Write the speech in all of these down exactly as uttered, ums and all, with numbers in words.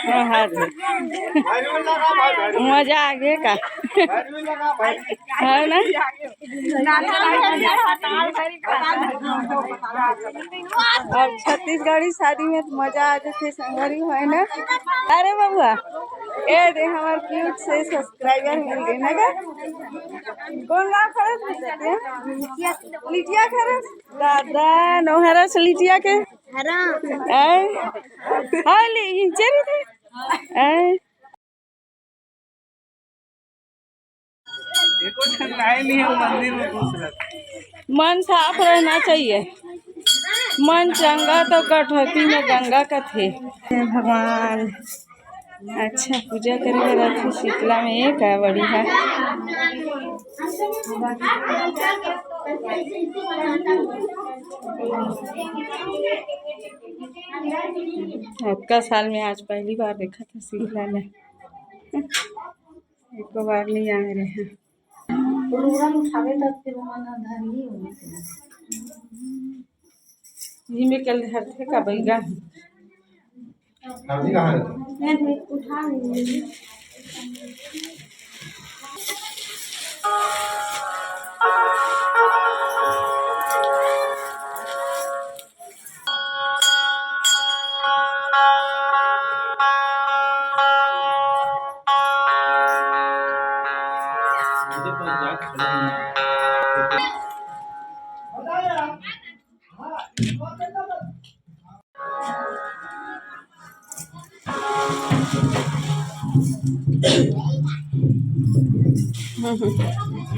हाँ, हाँ। मजा आ गया का? है ना? अब छत्तीसगढ़ी शादी में तो मजा आ जाथे संगवारी हो, है ना? अरे बबुआ, ए दे हमार क्यूट से सब्सक्राइबर मिल गए ना गा? कौन गाँव खरस में जाते हैं? लिटिया खरस। दादा, नौहरा से लिटिया के। हरा। आय। हाँ, ले, ये चल थे। आय। एको ठन आए नहीं है मंदिर में घुस रहा। मन साफ रहना चाहिए। मन चंगा तो कठौती में गंगा कथे। हे भगवान, अच्छा पूजा करे बर आथे शीतला में, ये का बढ़िया। अतका साल में आज पहली बार देखा था शीतला में। एको बार नहीं आए रहे हैं। रोड़ा उठावे तब फिर मन धरी होई। इमे कल धरथे का बैगा। अभी कहाँ है? मैं उठा लेंगे।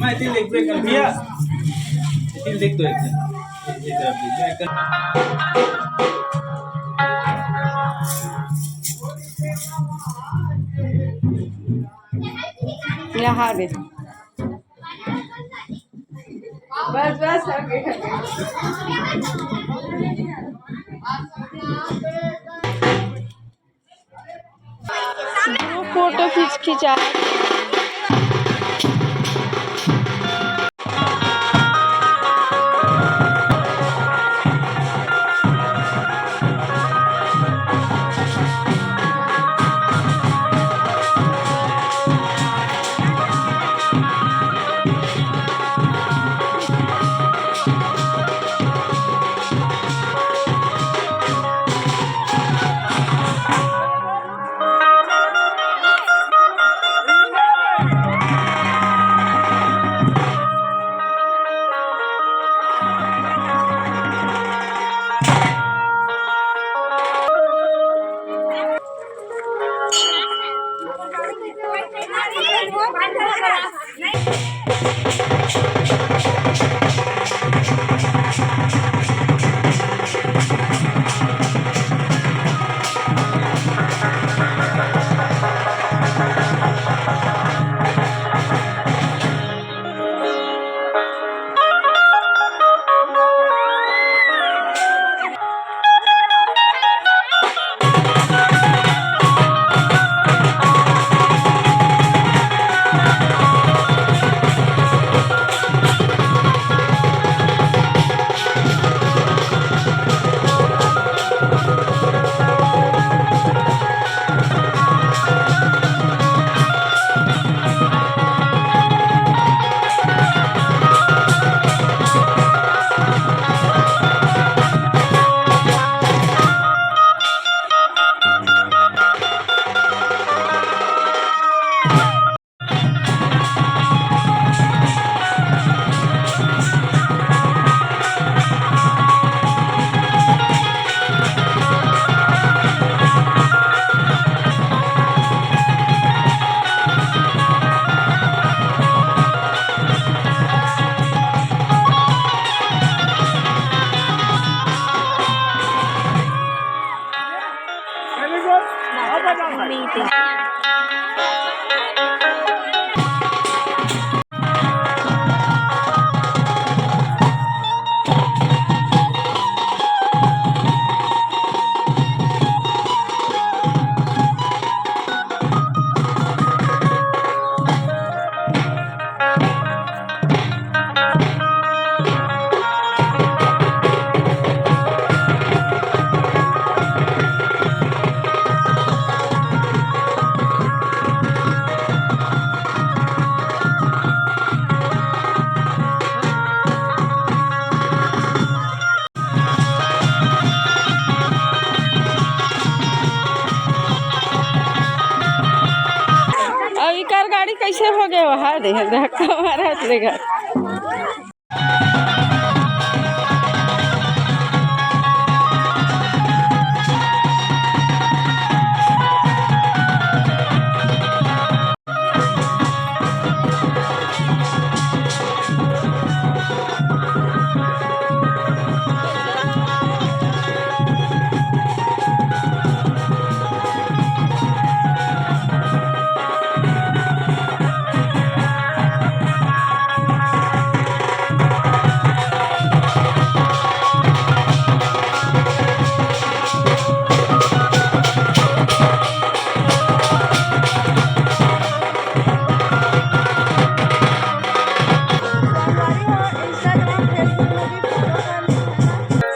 मैं इतिल देख दो एक भैया, इतिल देख दो एक, एक तरफ देख दो एक। यहाँ दे। बस, बस, हो गया। ग्रुप फोटो खींच, खिंचा। कैसे हो गया वहाँ दे धक्का मारा ले गा। संगवारी हो, Instagram, Facebook में भी follow कर लू, है ना।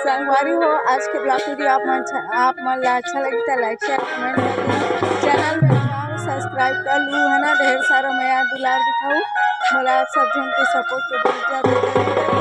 संगवारी हो, आज के vlog video आप मन छ-, आप मन ला अच्छा लगी त like, share, comment कर लू। Channel में नवा हो, subscribe कर लू, है ना। ढेर सारा मया दुलार दिखाऊ, मोला आप सब झन के support के बहुत ज्यादा जरूरत है।